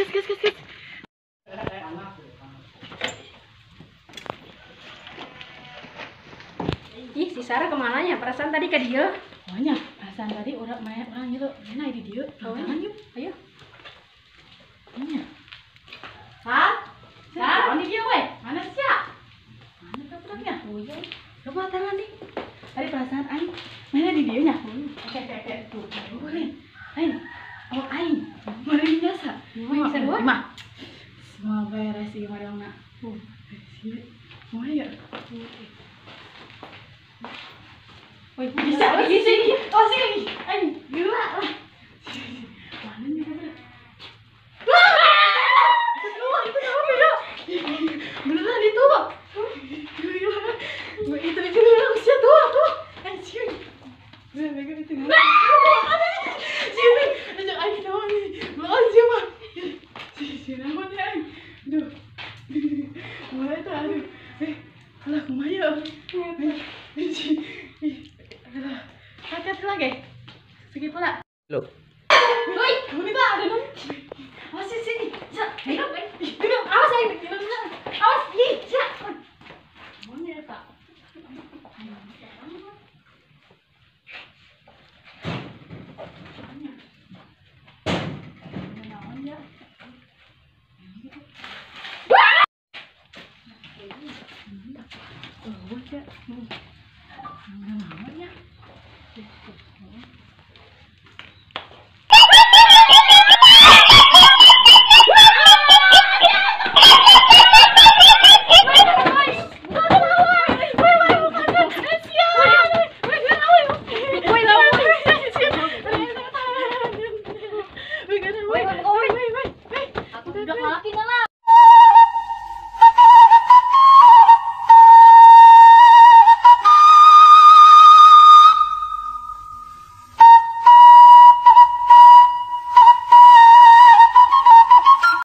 Geus geus geus geus. Ih, si Sarah kemana ya? Perasaan tadi ke dia. Oh nya, perasaan tadi orang main orang gitu. Mana di dia? Tangan yuk. Ayo. Nya. Sar? Sar, ini dia weh. Mana sih ya? Mana tuh orangnya? Oh iya. Coba tangan nih. Tadi perasaan aing mana di dia nya? Oke, oke, oke. Tuh, boleh. Aing. Oh, aing. Mana ini biasa? Seru. Mah. Semua beres ieu mah dong, nak. Mau ya? Wih, bisa di sini. Oh, sini. Aing, gila lah. Mana nih kamu? Wah! Itu beda. Beneran itu, Bang. Gila. Itu itu usia tua tuh. Anjir. Bener itu. Sini, ajak aing naon nih. Anjir mah. Si naon ya aing. Aduh. Mulai tuh aduh. Alah kumaha ya. Alah. Hati-hati lagi. Segi pula. Loh. Woi, bonita ada dong. Awas sini. Sa, ayo. Duduk, awas aing. Awas, ih, sa. Mana ya, Pak? Oh, ya. Mana ya?